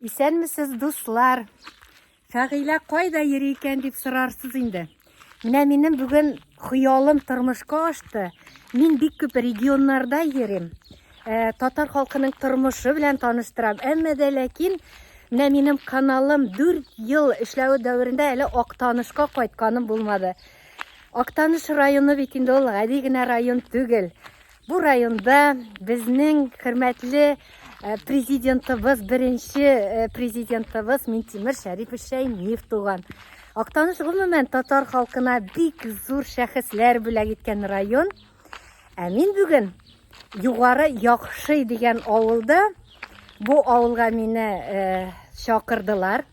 Исәнмесез, дуслар! Фәгыйлә кайда йөри икән дип сорарсыз инде. Менә минем бүген хыялым тормышка ашты. Мин бик күп регионнарда йөрим. Э, татар халкының тормышы белән таныштырам. Әмма дә ләкин менә минем каналым 4 ел эшләве дәверендә әле Актанышка кайтканым булмады. Актаныш районы бит инде ул гади генә район түгел. Бу районда безнең хөрмәтле э, президентыбыз, беренче э, президентыбыз Минтимер Шәрипович Шәймиев туган. Актаныш гомумән татар халкына бик зур шәхесләр бүләк иткән район. Ә мин бүген Югары Яхшый дигән авылда, бу авылга мине э, чакырдылар.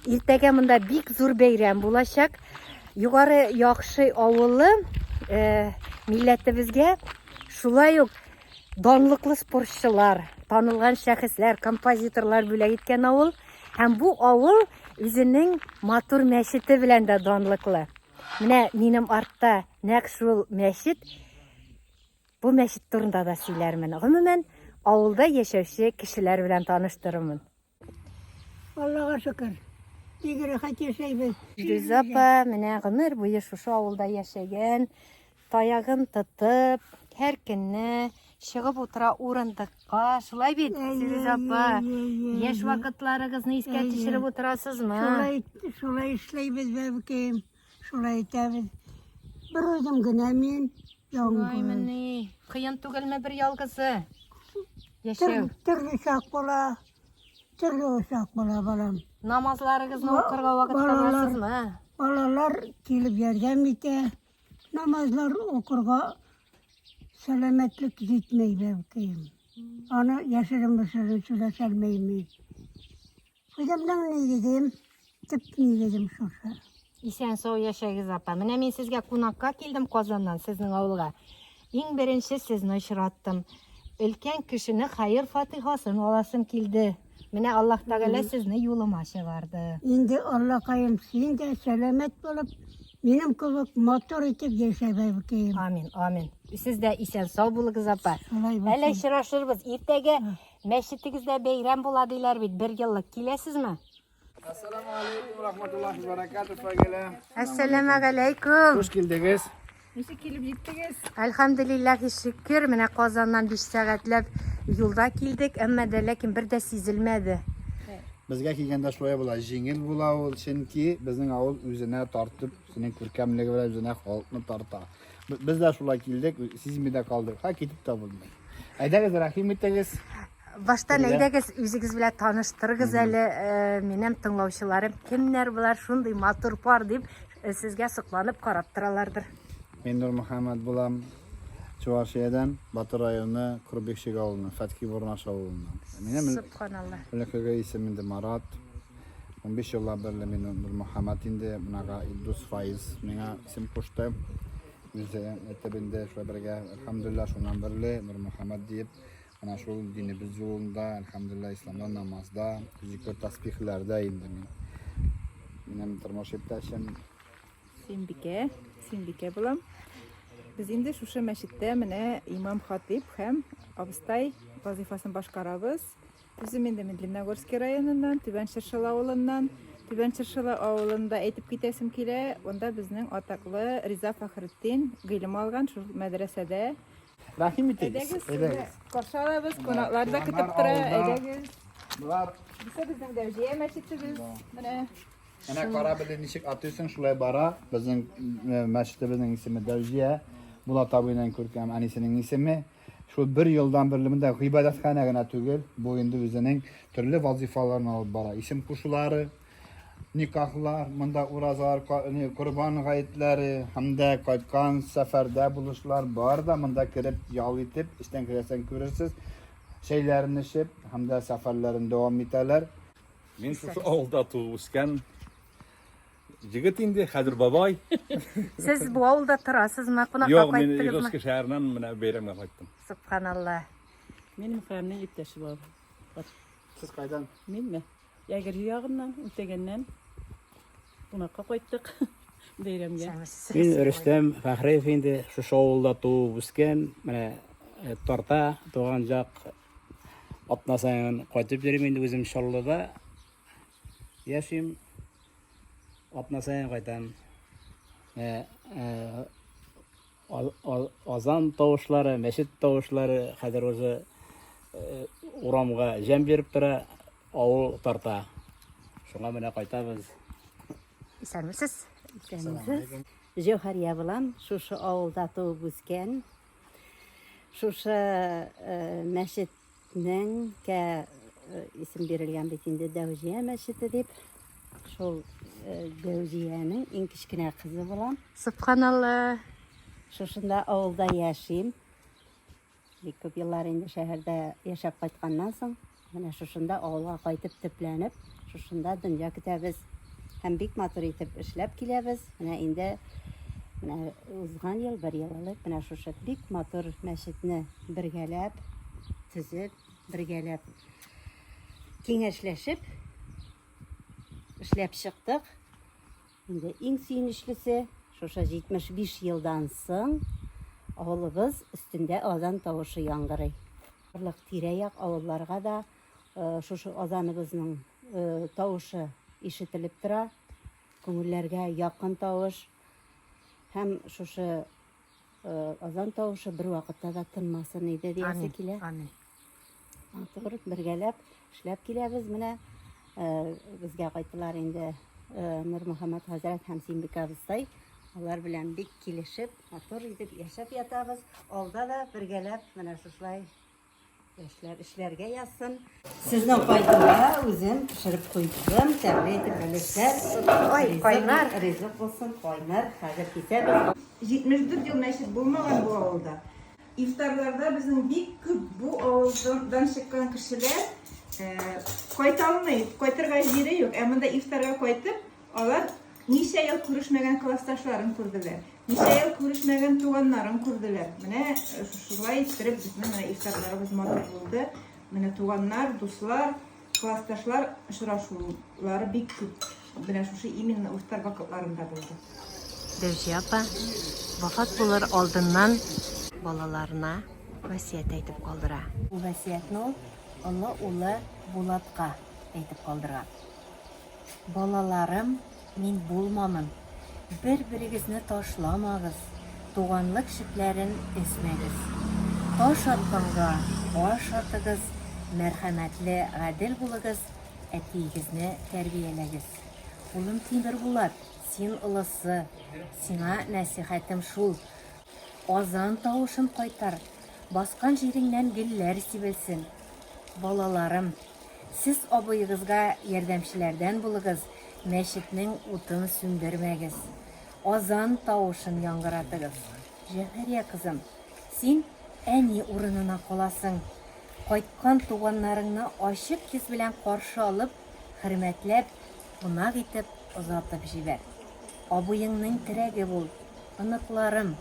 Иртәгә монда бик зур бәйрәм булачак. Югары Яхшый авылы э, милләтебезгә шулай ук данлыклы спортчылар, танылган шәхесләр, композиторлар бүләк иткән авыл. Һәм бу авыл үзенең матур мәчете белән дә данлыклы. Менә минем артта нәкъ шул мәчет. Бу мәчет турында да сөйләрмен. Гомумән, авылда яшәүче кешеләр белән таныштырырмын. Аллага шөкер. Бик рәхәт яшәйбез. Илүзә апа менә гомер буе шушы авылда яшәгән, таягын тотып, һәр көнне чыгып утыра урындыкка. Шулай бит, Илүзә апа? Яшь вакытларыгызны искә төшереп утырасызмы? Шулай, шулай эшләйбез, бәбкәем. Шулай итәбез. Бер үзем генә мин. Шулаймыни? Кыен түгелме бер ялгызы яшәү? Төрле чак була. Төрле чак була, балам. Намазларыгызны укырга вакыт табасызмы? Балалар килеп ярдәм итә. Намазлар укырга сәламәтлек җитмәй, бәбкәем. Аны яшерен-мөшерен сөйләшә алмыйм мин. Үземнең нигезем, төп нигезем шушы. Исән-сау яшәгез, апа. Менә мин сезгә кунакка килдем Казаннан, сезнең авылга. Иң беренче сезне очраттым. Өлкән кешене хәер-фатихасын аласым килде. Менә Аллаһ Тәгалә сезне юлыма чыгарды. Инде Аллакаем, син дә сәламәт булып, минем кебек матур итеп яшә, бәбкәем. Амин, амин. Сез дә исән-сау булыгыз, апа. Шулай булсын. Әле очрашырбыз. Иртәгә Мәчетегездә бәйрәм була диләр бит, бер еллык. Киләсезме? Ассаламу алейкум рахматуллахи баракату, Фагилә. Әссәламә галәйкүм. Хуш килдегез. Ничек килеп җиттегез? Әлхәмдүлилләһи шөкер, менә Казаннан 5 сәгатьләп юлда килдек, әмма дә ләкин бер дә сизелмәде. Безгә килгәндә шулай була, җиңел була ул, чөнки безнең авыл үзенә тартып, үзенең күркәмлеге белән үзенә халыкны тарта. Без дә шулай килдек, сизми дә калдык. Ха, китеп тә булмый. Әйдәгез, рәхим итегез. Баштан әйдәгез, үзегез белән таныштырыгыз әле, э, минем тыңлаучыларым кемнәр болар, шундый матур пар дип э, сезгә сокланып карап торалардыр. Мин Нурмөхәммәт булам. Чувашиядән, Батыр районы, Курбекчик авылыннан, Фәтхи Бурнаш авылыннан. Минем Субханалла. элеккеге исем инде Марат. 15 еллар бирле мин Нурмөхәммәт инде, менага Илдус Фаиз миңа исем кушты. Үзе әйтеп инде шулай бергә, әлхәмдүлилләһ, шуннан бирле Нурмөхәммәт диеп, менә шул динебез юлында, әлхәмдүлилләһ, исламда, намазда, зикер, тасбихләрдә инде мин. Минем тормыш иптәшем Синбикә, Синбикә булам. Без инде шушы мәчеттә менә имам хатип һәм абыстай вазыйфасын башкарабыз. Үзем инде мин Лениногорский районыннан, Түбән Чыршылы авылыннан. Түбән Чыршылы авылында әйтеп китәсем килә, монда безнең атаклы Риза Фәхретдин гыйлем алган шул мәдрәсәдә. Рәхим итегез. Әйдәгез, сезне каршы алабыз, кунаклар да көтеп тора. Әйдәгез. Болар Бусы безнең Дәүҗия мәчетебез. Менә. Менә корабль ничек атыйсың, шулай бара. Безнең э, мәчетебезнең исеме Дәүҗия. Булат абыйның күркәм әнисенең исеме. Шул бер елдан бирле монда гыйбадәтханә генә түгел, бу инде үзенең төрле вазифаларын алып бара. Исем кушулары, никахлар, монда уразалар, корбан гаетләре һәм дә кайткан сәфәрдә булышлар бар да монда кереп ял итеп, эчтән керәсең күрерсез, чәйләрен эчеп һәм дә сәфәрләрен дәвам итәләр. Мин шушы авылда туып үскән Җегет инде, хәзер бабай. Сез бу авылда торасызмы? Кунакка Юк, мин кайттыгызмы? Ижевский шәһәреннән менә бәйрәмгә кайттым. Субханалла. Мин Мөхәррәмнең иптәше булам. Сез кайдан? Минме? Ягерҗе ягыннан, Үтәгәннән. Кунакка кайттык бәйрәмгә. Мин Рөстәм Фәхриев инде, шушы авылда туып үскән, менә э, Тарта туган як. Атна саен кайтып йөрим инде үзем Чаллыда. яшим. Атна саен кайтам. Менә э, азан тавышлары, мәчет тавышлары хәзер уже э, урамга җәм биреп тора, авыл тарта. Шуңа менә кайтабыз. Исәнмесез. Исәнмесез. Җәүһәрия булам, шушы авылда туып үскән. Шушы э, мәчетнең кә э, исем бирелгән бит инде Дәүҗия мәчете дип. Шул э, Дәүҗиянең иң кечкенә кызы булам. Субханалла. Шушында авылда яшим. Бик күп еллар инде шәһәрдә яшәп кайтканнан соң, менә шушында авылга кайтып төпләнеп, шушында дөнья көтәбез. Һәм бик матур итеп эшләп киләбез. Менә инде менә узган ел, бер ел элек менә шушы бик матур мәчетне бергәләп төзеп, бергәләп киңәшләшеп эшләп чыктык. Инде иң сөенечлесе, шушы 75 елдан соң авылыбыз өстендә азан тавышы яңгырый. Барлык тирә-як авылларга да шушы азаныбызның тавышы ишетелеп тора. Күңелләргә якын тавыш. Һәм шушы Азан тавышы бер вакытта да тынмасын иде диясе килә. Амин. Матур бергәләп эшләп киләбез. Менә безгә кайттылар инде Нурмөхәммәт хәзрәт һәм Симбикә абыстай. Алар белән бик килешеп, матур итеп яшәп ятабыз. Алда да бергәләп менә шушылай Яшьләр эшләргә язсын. Сезнең кайтуга үзем пешереп куйдым. Тәмле итеп бәлешләр. Ай, кайнар. Ризык булсын, кайнар. Хәзер кисәбез. 74 ел мәчет булмаган бу авылда. Ифтарларда безнең бик күп бу авылдан чыккан кешеләр кайта алмый, кайтырга җире юк. Ә монда ифтарга кайтып, алар ничә ел күрешмәгән классташларын күрделәр. Ничә ел күрешмәгән туганнарын күрделәр. Менә э, шулай иттереп безнең менә ифтарларыбыз матур булды. Менә туганнар, дуслар, классташлар очрашулары бик күп. Менә шушы именно ифтар вакытларында булды. Дәүҗия апа вафат булыр алдыннан балаларына васыять әйтеп калдыра. Бу васыятьне ул олы улы Булатка әйтеп калдырган. Балаларым, мин булмамын. Бер-берегезне ташламагыз, туганлык җепләрен өзмәгез. Таш атканга аш атыгыз, мәрхәмәтле, гадел булыгыз, әтиегезне тәрбияләгез. Улым Тимербулат, син олысы, сиңа нәсыйхәтем шул, азан тавышын кайтар, баскан җиреңнән гөлләр сибелсен. Балаларым, Сез абыегызга ярдәмчеләрдән булыгыз, мәчетнең утын сүндермәгез. Азан тавышын яңгыратыгыз. Җәүһәрия кызым, син әни урынына каласың. Кайткан туганнарыңны ачык йөз белән каршы алып, хөрмәтләп, кунак итеп озатып җибәр. Абыеңның терәге бул. Оныкларым,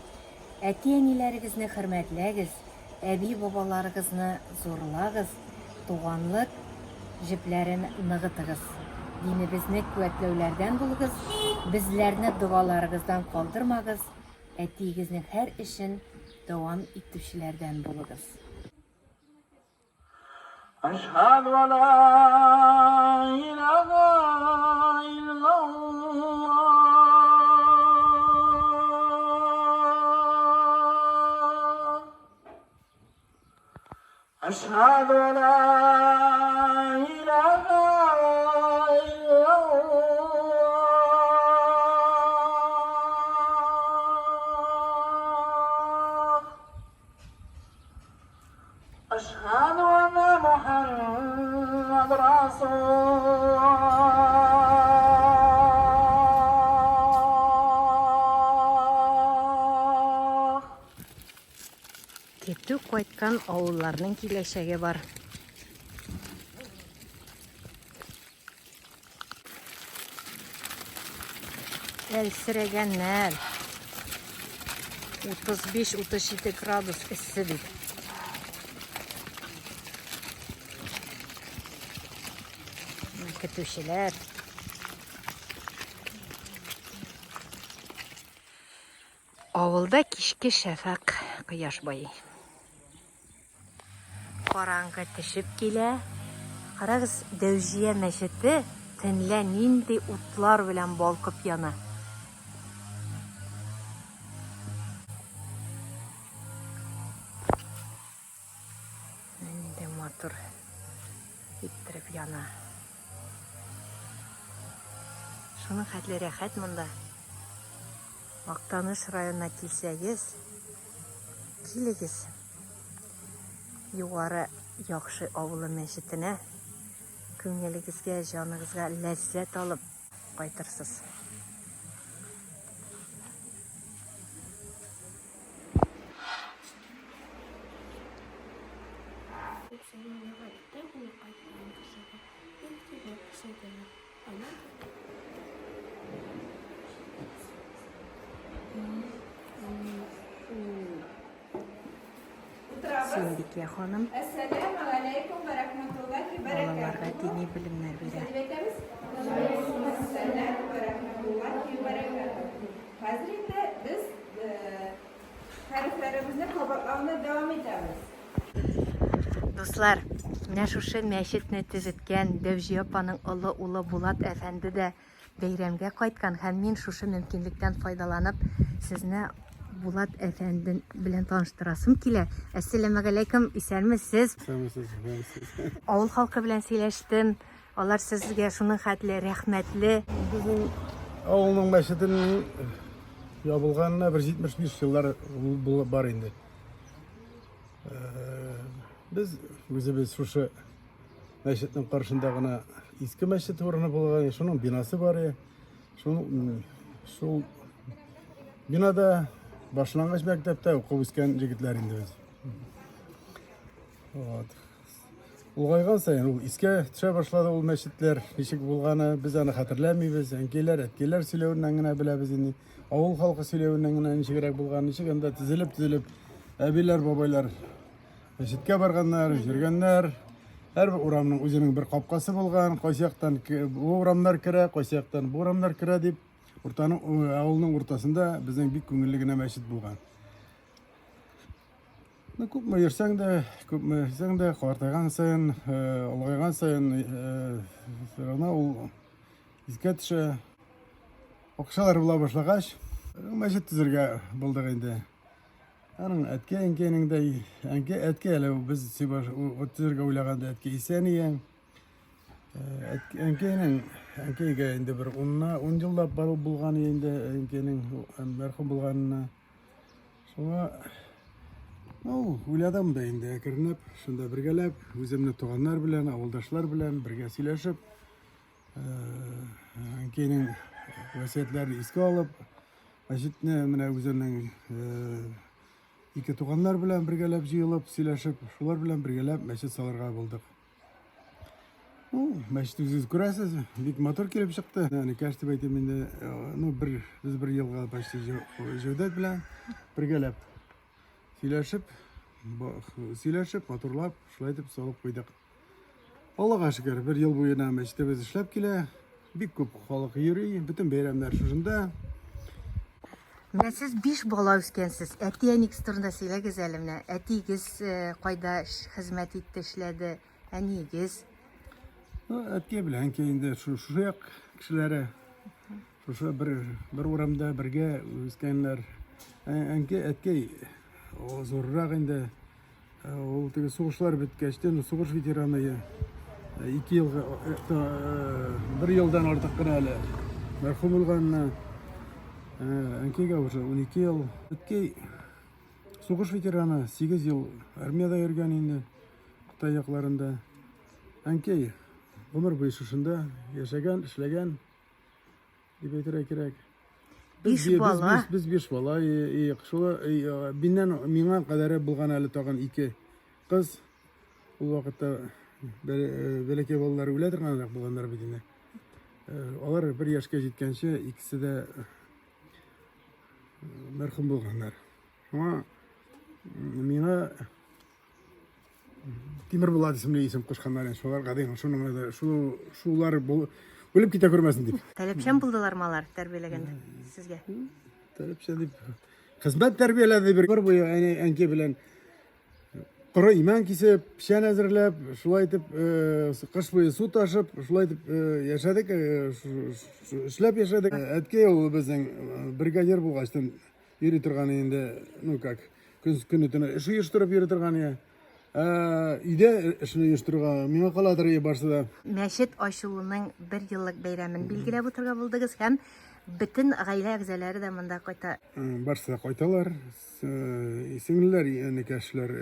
әти-әниләрегезне хөрмәтләгез, Әби-бабаларыгызны зурлагыз, туганлык җепләрен ныгытыгыз. Динебезне куәтләүләрдән булыгыз, безләрне догаларыгыздан калдырмагыз, әтиегезнең һәр эшен дәвам итүчеләрдән булыгыз. Әшһәдү ә лә иләһә иллаллаһ. Әшһәдү ә лә иләһә иллаллаһ. Әшһәду әннә Мухәммәд расулуллаһ. Көтү кайткан авылларның киләчәге бар. Әлсерәгәннәр. 35-37 градус эссе бит. Көтүчеләр. Авылда кичке шәфәкъ кояш байый. Караңгы төшеп килә. Карагыз, Дәүҗия мәчете. Төнлә нинди утлар белән балкып яна. Нинди матур иттереп яна. Шуның хәтле рәхәт монда. Актаныш районына килсәгез, килегез. Югары Яхшы авылы мәчетенә күңелегезгә, җаныгызга ләззәт алып кайтырсыз. Сөембикә ханым балаларга дини белемнәр бирә. Хәзер инде без хәрефләребезне кабатлауны дәвам итәбез. Дуслар, менә шушы мәчетне төзеткән Дәүҗи апаның олы улы Булат әфәнде дә бәйрәмгә кайткан һәм мин шушы мөмкинлектән файдаланып сезне Булат әфәнде белән таныштырасым килә. Әссәламегаләйкем, исәнмесез. Исәнмесез, исәнмесез. Авыл халкы белән сөйләштем. Алар сезгә шуның хәтле рәхмәтле. Безнең авылның мәчетенең ябылганына бер 75 еллар бар инде. Без үзебез шушы мәчетнең каршында гына иске мәчет урыны булган, шуның бинасы бар. Шул шул бинада башлангыч мәктәптә укып үскән егетләр инде без. Вот. Улгайган саен ул искә төшә башлады ул мәчетләр ничек булганы, без аны хәтерләмибез. Әнкәйләр, әткәйләр сөйләвеннән генә беләбез инде. Авыл халкы сөйләвеннән генә ничегрәк булган, ничек анда тезелеп-тезелеп әбиләр, бабайлар мәчеткә барганнар, йөргәннәр. Һәрбер урамның үзенең бер капкасы булган, кайсы яктан бу урамнар керә, кайсы яктан бу урамнар керә дип, уртаның авылның уртасында безнең бик күңелле генә мәчет булган. Ну, күпме йөрсәң дә, күпме йөрсәң дә, картайган саен, олыгайган саен, все равно ул искә төшә. Акчалар була башлагач, мәчет төзергә булдык инде. Аның әткәй, әнкәйнең дә, әнкәй, әткәй әле без төзергә уйлаганда әткәй исән икән. Әнкәйнең, әнкәйгә инде бер унна, ун еллап барып булган инде әнкәйнең мәрхүм булганына. Шуңа, ну, уйладым да инде әкренләп, шунда бергәләп, үземне туганнар белән, авылдашлар белән бергә сөйләшеп, әнкәйнең васыятьләрен искә алып, мәчетне менә үземнең ике туганнар белән бергәләп җыелып, сөйләшеп, шулар белән бергәләп мәчет салырга булдык. Ну, мәчет үзегез күрәсез, бик матур килеп чыкты. Никаш дип әйтим инде, ну, бер, без бер елга почти Җәүдәт белән бергәләп сөйләшеп, сөйләшеп, матурлап, шулай итеп салып куйдык. Аллага шөкер, бер ел буена мәчетебез эшләп килә. Бик күп халык йөри, бөтен бәйрәмнәр шушында. Менә сез биш бала үскәнсез. Әти-әнигез турында сөйләгез әле менә. Әтиегез э, кайда хезмәт итте, эшләде? Әниегез? Ну, әткәй белән әнкәй инде шушы як кешеләре. Шушы бер бер урамда бергә үскәннәр. Әнкәй, әткәй зуррак инде. Ул теге сугышлар беткәч тә, сугыш ветераны ике елга, бер елдан артык кына әле мәрхүм булганына. Әнкәйгә уже 12 ел. Әткәй сугыш ветераны, 8 ел армиядә йөргән инде, Кытай якларында. Әнкәй гомер буе шушында яшәгән, эшләгән. Дип әйтергә кирәк. Биш бала. Без, без биш бала. И, и, шулы, и, миннән миңа кадәре булган әле тагын ике кыз. Ул вакытта бәләкәй балалар үлә торганрак булганнар бит инде. Алар бер яшькә җиткәнче икесе дә мәрхүм булганнар. Шуңа миңа Тимер Булат исемле исем кушканнар инде шуларга дигән, шуның да шу шулар бу үлеп китә күрмәсен дип. Таләпчән булдылармы алар тәрбияләгәндә сезгә? Таләпчән дип хезмәт тәрбияләде бер бер буе әни әнкәй белән. Коры имән кисеп, печән әзерләп, шулай итеп, э, кыш буе су ташып, шулай итеп э, яшәдек, э, эшләп яшәдек. Әткәй ул безнең бригадир булгачтан йөри торган инде, ну как, көн көне төне эш оештырып йөри торган иде. Өйдә эшне оештырырга миңа каладыр барсы да. Мәчет ачылуның бер еллык бәйрәмен билгеләп үтәргә булдыгыз һәм бөтен гаилә әгъзалары да монда кайта. Барсы да кайталар. Сеңлеләр, энекәшләр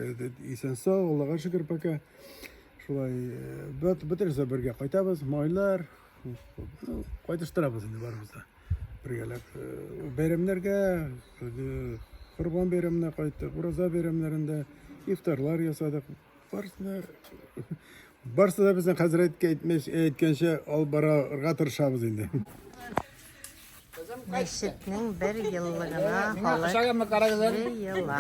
исән-сау, Аллага шөкер пока. Шулай бөтенесе бергә кайтабыз, майлар, кайтыштырабыз инде барыбыз да. Бергәләп бәйрәмнәргә, Корбан бәйрәменә кайттык, Ураза бәйрәмнәрендә ифтарлар ясадык. Барысы да барысы да безнең хәзрәткә әйткәнчә алып барырга тырышабыз инде. Мәчетнең бер еллыгына халык җыела.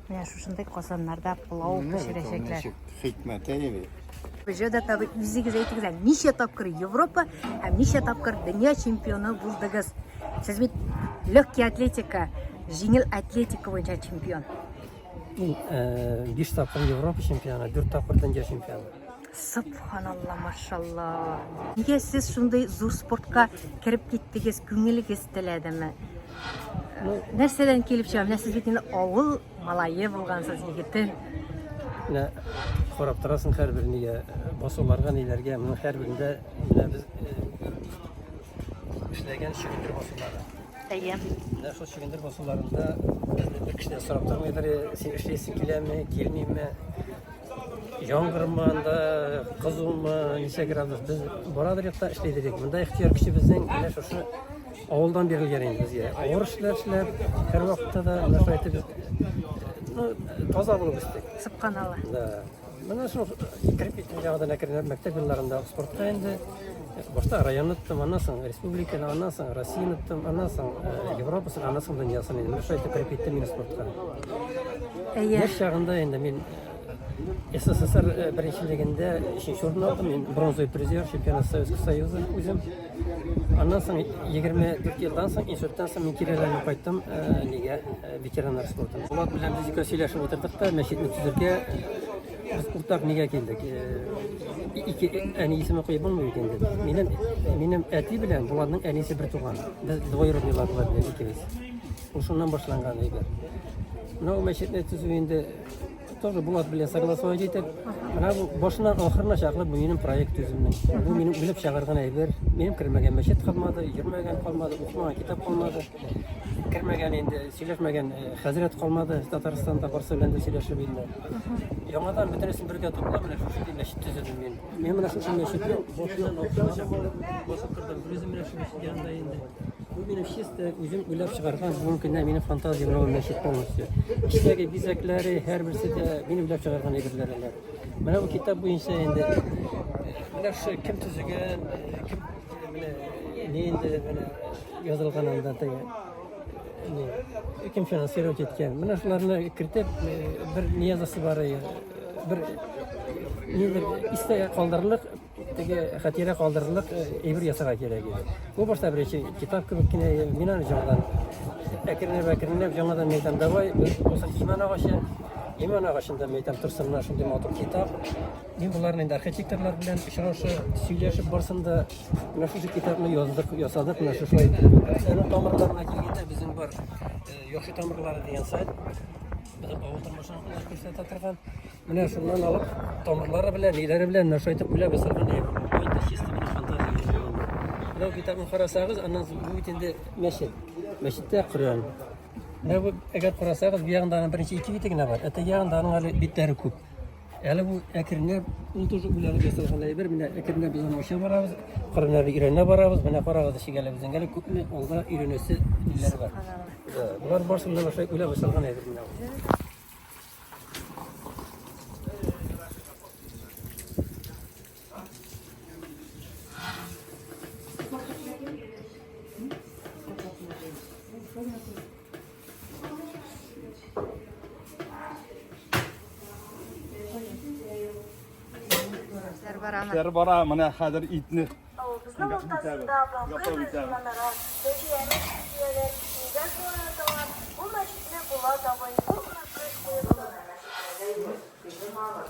Менә шушындый казаннарда пылау пешерәчәкләр. Хикмәте бит. Җәүдәт абый, үзегез әйтегез әле, ничә тапкыр Европа һәм ничә тапкыр дөнья чемпионы булдыгыз? Сез бит легкий атлетика, җиңел атлетика буенча чемпион. Мин 5 тапкыр Европа чемпионы, 4 тапкыр дөнья чемпионы. Субханалла, машалла. Нигә сез шундый зур спортка кереп киттегез, күңелегез теләдеме? Ну, нәрсәдән килеп чыга? Менә сез бит инде авыл малае булгансыз, егете. Менә карап торасың һәрбер нигә, басуларга, ниләргә, моның һәрберендә менә без эшләгән чөгендер басулары. Әйе. Менә шул чөгендер басуларында безне бер кешедән сорап тормыйлар, син эшлисең киләме, килмиме, яңгырмы анда, кызумы, ничә градус. Без барадыр якта эшлидер идек. Монда ихтыяр көче безнең менә шушы авылдан бирелгән инде безгә. Авыр эшләр эшләп, һәрвакытта да менә шулай итеп ну, таза булып үстек. Субханалла. Да. Менә шул кереп киттем яңадан әкренләп мәктәп елларында спортка инде. Башта районны тоттым, аннан соң республиканы, аннан соң Россияне тоттым, аннан соң Европасын, аннан соң дөньясын инде. Менә шулай итеп кереп киттем мин спортка. Әйе. Яшь чагында инде мин СССР беренчелегендә өченче урын алдым. Мин бронзовый призер чемпионат Советского Союза үзем. Аннан соң 24 елдан соң инсульттан соң мин кире әйләнеп кайттым нигә ветераннар спортына. Булат белән без икәү сөйләшеп утырдык та мәчетне төзергә без уртак нигә килдек. Ике әни исеме куеп булмый бит инде. Минем минем әти белән Булатның әнисе бер туган. Без двоюродныйлар Булат белән икебез. Ул шуннан башланган әйбер. Менә ул мәчетне төзү инде тоже Булат белән согласовать итеп, менә бу башыннан ахырына чаклы бу минем проект үземнең. Бу минем уйлап чыгарган әйбер. Минем кермәгән мәчет калмады, йөрмәгән калмады, укымаган китап калмады. Кермәгән инде, сөйләшмәгән хәзрәт калмады. Татарстанда барсы белән дә сөйләшеп инде. Яңадан бөтенесен бергә туплап, менә шушы мәчет төзедем мин. Мин менә шушы мәчетне башыннан ахырына чаклы басып тордым. Үзем менә шушы мәчет янында инде. Бу минем чисто үзем уйлап чыгарган бүгенге көндә минем фантазия белән ул мәчет полностью. Эчтәге бизәкләре, һәрберсе дә мин уйлап чыгарган әйберләр алар. Менә бу китап буенча инде менә шушы кем төзегән, кем менә ни инде менә язылган анда теге ни кем финансировать иткән. Менә шуларны кертеп бер ни язасы бар, бер нидер истә калдырырлык Теге хатирә калдырырлык әйбер ясарга кирәк иде. Бу башта беренче китап кебек кенә, мин аны яңадан әкренләп әкренләп яңадан мәйтәм, давай, булсын иман агачы. Иман агачында мәйтәм торсын менә шундый матур китап. Мин боларны инде архитекторлар белән очрашып, сөйләшеп барсын да менә шушы китапны яздык, ясадык менә шушылай итеп. Аның тамырларына килгәндә безнең бар Яхшы тамырлары дигән сайт. Безнең авыл тормышын күрсәтә торган. Менә шуннан алып, тамырлары белән, ниләре белән менә шулай итеп уйлап ясалган әйбер. Бу инде чисто минем фантазия. Менә бу китапны карасагыз, аннан соң бу бит инде мәчет. Мәчеттә Коръән. Менә бу, әгәр карасагыз, бу ягында аның беренче ике бите генә бар. Ә теге ягында аның әле битләре күп. Әле бу әкренләп, ул тоже уйланып ясалган әйбер. Менә әкренләп без аны ача барабыз, Коръәннәрне өйрәнә барабыз. Менә карагыз ничек әле безнең әле күпме алда өйрәнәсе ниләр бар. Болар барысы менә шулай уйлап ясалган әйбер менә. Эшләр барамы? Эшләр бара, менә хәзер итне Авылыбызның уртасында балкый бер манара, Дәҗия мәчете дияләр, нигә шулай атала, бу мәчетне Булат абый күпме көч куеп салды. Мәчетләргә йөреп, гыйлем алып,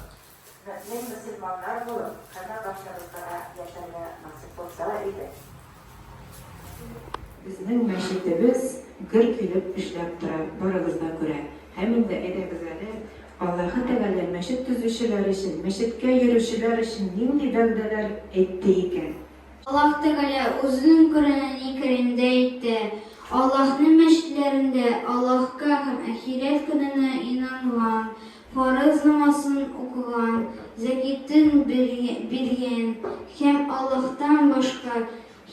мөэмин мөселманнар булып, һәммә барчабызга да яшәргә насыйп булса иде. Безнең мәчетебез гөр килеп эшләп тора, барыгыз да күрә. Һәм инде, әйдәгез әле, Аллаһы Тәгалә мәчет төзүчеләр өчен, мәчеткә йөрүчеләр өчен нинди вәгъдәләр әйтте икән? Аллаһ Тәгалә Үзенең Коръәни Кәримдә әйтте, Аллаһның мәчетләрендә Аллаһка һәм Ахирәт көненә инанган, фарыз намазын укыган, зәкитен биргән һәм Аллаһтан башка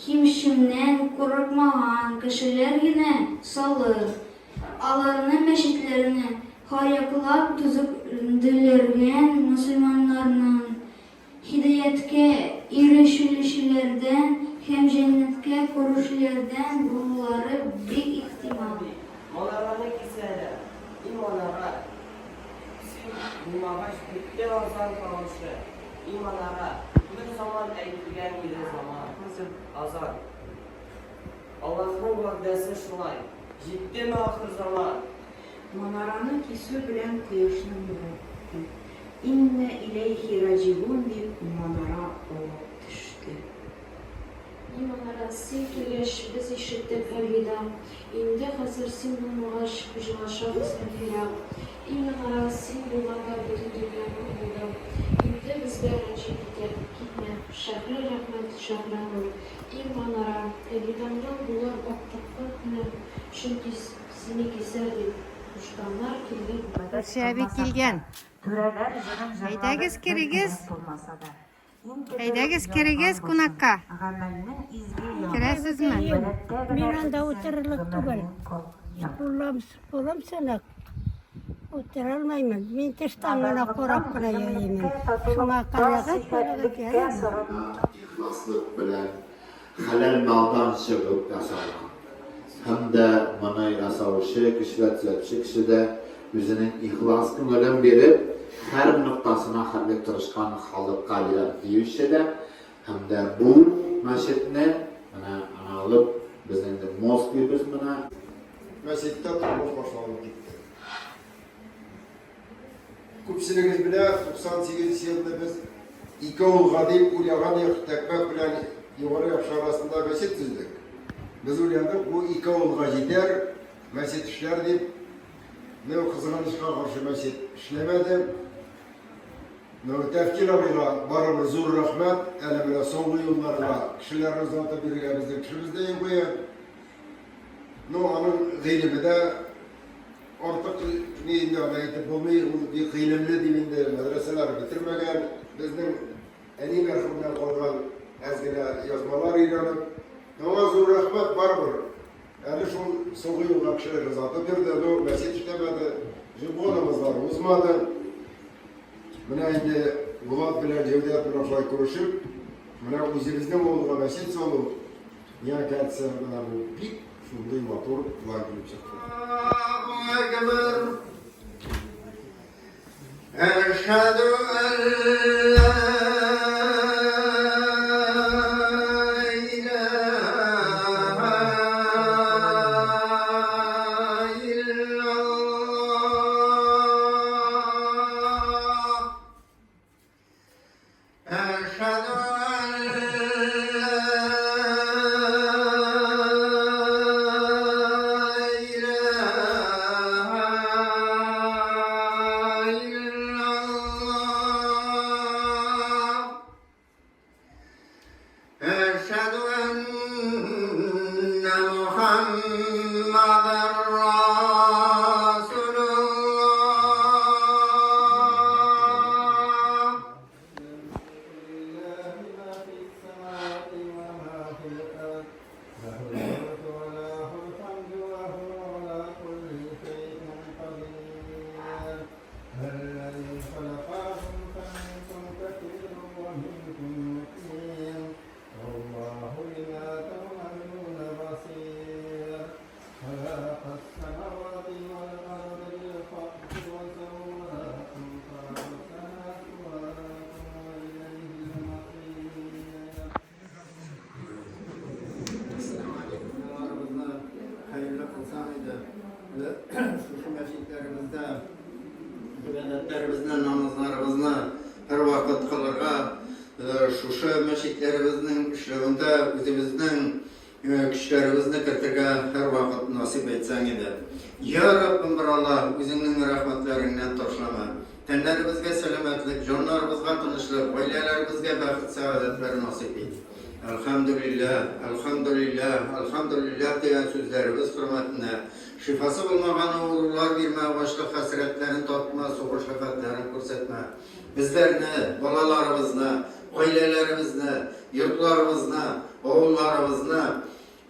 һичкемнән курыкмаган кешеләр генә салыр. Аларны мәчетләрне һәрьяклап төзекләндергән мөселманнарның, һидаятькә ирешүчеләрдән һәм җәннәткә керүчеләрдән булулары бик ихтимал. Манараны кисәләр, и манара, Син булмагач бетте азан тавышы, и манара, Бер заман әйтелгән иде заман, азан. Аллаһның вәгъдәсе шулай, җиттеме ахырзаман? Манараны кисү белән кояшның нуры бетте. Иннә иләйһи раҗигун дип манара авып төште. И манара, син килгәч, без ишеттек әлвида. Инде хәзер син булмагач, хуҗалашабыз әлфирак. И манара, син булганда бөтен дөнья нур булды. Инде безгә рәнҗеп китә, китмә, шәһре рәхмәт, шәһре нур. И манара, әлвидаңның булыр актыккы көне, чөнки сине кисәр дип, куштаннар килде. Күрше әби килгән. Әйдәгез, керегез. Әйдәгез, керегез кунакка. Керәсезме? Мин анда утырырлык түгел. Кулым, кулым сынык. Утыра алмаймын. Мин тыштан гына карап кына йөримен. Шуңа канәгать булыгыз, ярыймы? Ихласлык белән хәләл малдан чыгып ясалган. Һәм дә моны ясаучы кеше дә, төзәтүче кеше дә үзенең ихлас күңелен биреп, һәр ноктасына хәтле тырышкан халыкка диләр диюче дә. Һәм дә бу мәчетне менә аны алып, без инде мост дибез менә. Мәчеттә тормыш башланып китте. Күпчелегез белә, 98 нче елны без ике авылга дип уйлаган идек, Тәкмәк белән Югары Яхшы арасында мәчет төзедек. Без уйладык, бу ике авылга җитәр, мәчет эшләр дип. Ну, кызганычка каршы мәчет эшләмәде. Ну, Тәфкил абыйга барыбер зур рәхмәт. Әле менә соңгы юлларга кешеләрне озатып йөрергә безнең кешебез дә юк иде. Ну, аның гыйлеме дә Артык ни инде аны әйтеп булмый, ул бик гыйлемле дип инде мәдрәсәләр бетермәгән. Безнең әни мәрхүмнән калган әз генә язмалар өйрәнеп. Аңа зур рәхмәт барыбер. Әле шул соңгы юлга кешеләр озатып йөрде, ну, мәчет эшләмәде, җомга намазлары узмады. Менә инде Булат белән Җәүдәт белән шулай күрешеп, менә үзебезнең авылга мәчет салу, Миңа кажется, менә бу бик шундый матур план килеп чыкты. Әшһәдү әллә иләһә илляллаһ. Әшһәдү әллә иләһә илляллаһ. Әшһәдү әннә Мухаммадан расулуллаһ. Шушы мәчетләребезнең эшләвендә үзебезнең көчләребезне кертергә һәрвакыт насыйп әйтсәң иде. Я Раббым бер Аллаһ, үзеңнең рәхмәтләреңнән ташлама. Тәннәребезгә сәламәтлек, җаннарыбызга тынычлык, гаиләләребезгә бәхет-сәгадәтләр насыйп ит. Әлхәмдүлилләһ, әлхәмдүлилләһ, әлхәмдүлилләһ дигән сүзләребез хөрмәтенә, шифасы булмаган авырулар бирмә, ачлык хәсрәтләрен тартма, сугыш афәтләрен күрсәтмә. Безләрне, балаларыбызны, гаиләләребезне, йортларыбызны, авылларыбызны,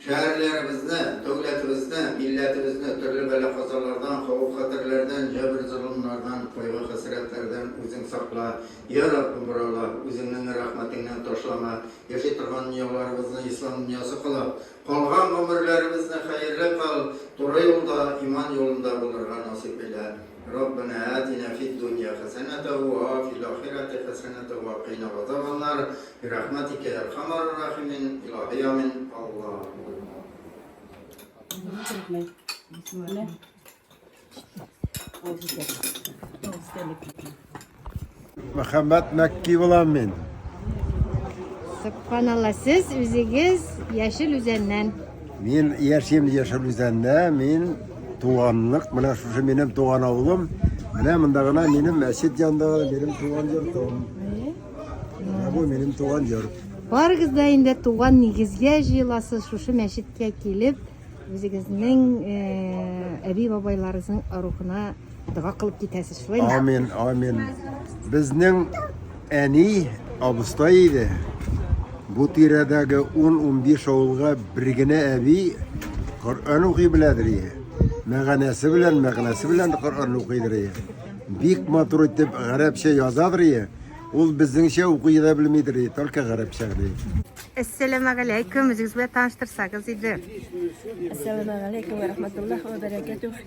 шәһәрләребезне, дәүләтебезне, милләтебезне төрле бәла-казалардан, хәвеф-хәтәрләрдән, җәбер-золымнардан, кайгы-хәсрәтләрдән үзең сакла. Йа Раббым, бер Аллаһ, үзеңнең рәхмәтеңнән ташлама. Яши торган дөньяларыбызны ислам дөньясы кылып, калган гомерләребезне хәерле кыл, туры юлда, иман юлында булырга насыйп әйлә. Раббана атина фид дунья хәсәнәтә уа фил ахирәти хәсәнәтә уа кыйна газабаннар бирахмәтикә я әрхәмәр рахимин илаһи амин Аллаһу. Мөхәммәт Мәкки булам мин. Сөбханалла, сез үзегез Яшел Үзәннән. Мин яшим Яшел Үзәндә, мин туганлык, менә шушы минем туган авылым. Менә монда гына минем мәчет янында гына минем туган йортым. Менә бу минем туган йорт. Барыгыз да инде туган нигезгә җыеласыз, шушы мәчеткә килеп, Үзегезнең әби-бабайларыгызның рухына дога кылып китәсез, шулаймы? Амин, амин. Безнең әни абыстай иде. Бу тирәдәге 10-15 авылга бер генә әби Коръән укый беләдер ие. Мәгънәсе белән, мәгънәсе белән Коръән укыйдыр ие. Бик матур итеп гарәпчә язадыр ие. Ул безнеңчә укый да белмидер ие, только гарәпчә генә. Әссәламәгаләйкүм, үзегез белән таныштырсагыз иде. Әссәламәгаләйкүм вә рахматуллаһ вә бәрәкәтүһ.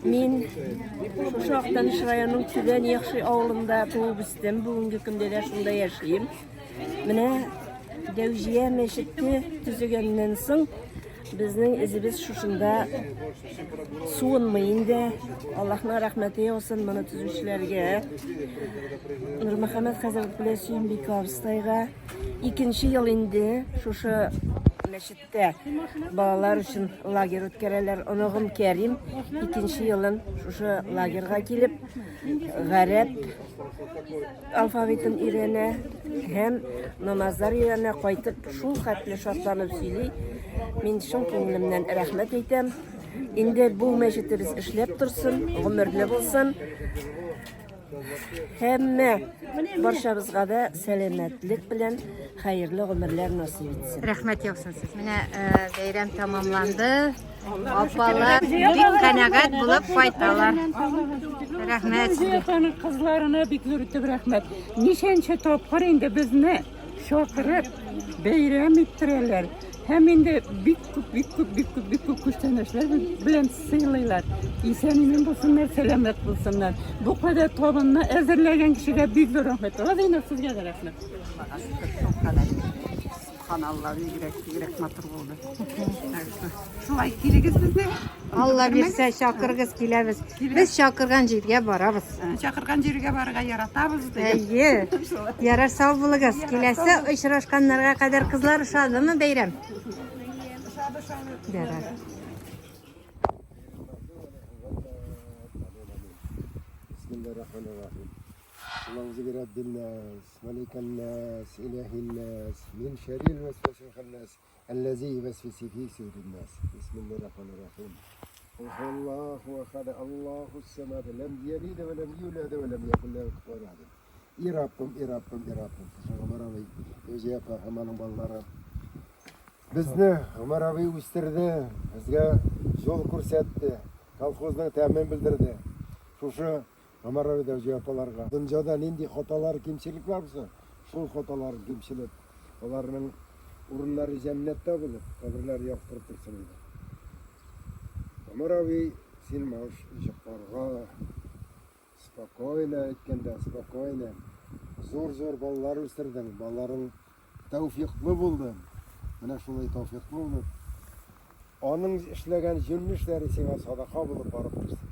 Мин шушы Актаныш районының Түбән Яхшый авылында туып үстем. Бүгенге көндә дә шунда яшим. Менә Дәүҗия мәчете төзегәннән соң безнең эзебез шушында суынмый инде. Аллаһның рәхмәте яусын моны төзүчеләргә. Нурмөхәммәт хәзрәт белән Сөембикә абыстайга. Икенче ел инде шушы мәчеттә балалар өчен лагерь үткәрәләр. Оныгым Кәрим икенче елын шушы лагерьга килеп, гарәп алфавитын өйрәнә һәм намазлар өйрәнә, кайтып шул хәтле шатланып сөйли. Мин чын күңелемнән рәхмәт әйтәм. Инде бу мәчетебез эшләп торсын, гомерле булсын. Һәммә барчабызга да сәламәтлек белән хәерле гомерләр насыйп итсен. Рәхмәт яусын сез. Менә э, бәйрәм тәмамланды. Апалар бик канәгать булып кайталар. Рәхмәт сезгә. Апаның кызларына бик зур итеп рәхмәт. Ничәнче тапкыр инде безне чакырып бәйрәм иттерәләр. Һәм инде бик күп, бик күп, бик күп, бик күп күчтәнәчләр белән сыйлыйлар. Исән-имин булсыннар, сәламәт булсыннар. Бу кадәр табынны әзерләгән кешегә бик зур рәхмәт. Розина, сезгә дә рәхмәт. Субханалла, бигрәк, бигрәк матур булды. Так что, шулай килегез безне. Алла бирсә, чакырыгыз, киләбез. Без чакырган җиргә барабыз. Чакырган җиргә барырга яратабыз. Әйе. Ярар, сау булыгыз. Киләсе очрашканнарга кадәр кызлар ошадымы бәйрәм? Ошады, ошады. Ярар. Бисмиллahirrahmanirrahim. Allahu Rabbin nas, malikan nas, ilahin nas, min şerril vesvesil hannas, ellezî yuvesvisi fî sudurin nas. Bismillahirrahmanirrahim. Allahu ehad, Allahu semed, lem yelid ve lem yulad ve lem yekun lehu kufuven ehad. İ Rabbim, i Rabbim, i Rabbim. Шушы Гомәр абый үзе апа һәм аның балалары. Безне Гомәр абый үстерде, безгә юл күрсәтте, колхозның тәмен белдерде. Шушы Гомәр абый Дәүҗи апаларга. Дөньяда нинди хаталар, кимчелекләр булса, шул хаталар, кимчелек, аларның урыннары җәннәттә булып, каберләре яктырып торсын иде. Гомәр абый, син можешь йокларга спокойно, әйткәндә, спокойно. Зур-зур балалар үстердең, балаларың тәүфиклы булды. Менә шулай тәүфиклы булып, аның эшләгән җүнле эшләре сиңа садака булып барып торсын.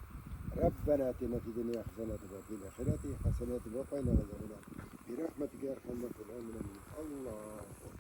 Рәббәнә атина фид дөнья хәсәнәтен вә фил ахирәти хәсәнәтен вә кыйна газабеннар. Бирәхмәтикә ярхәмәр Аллаһу.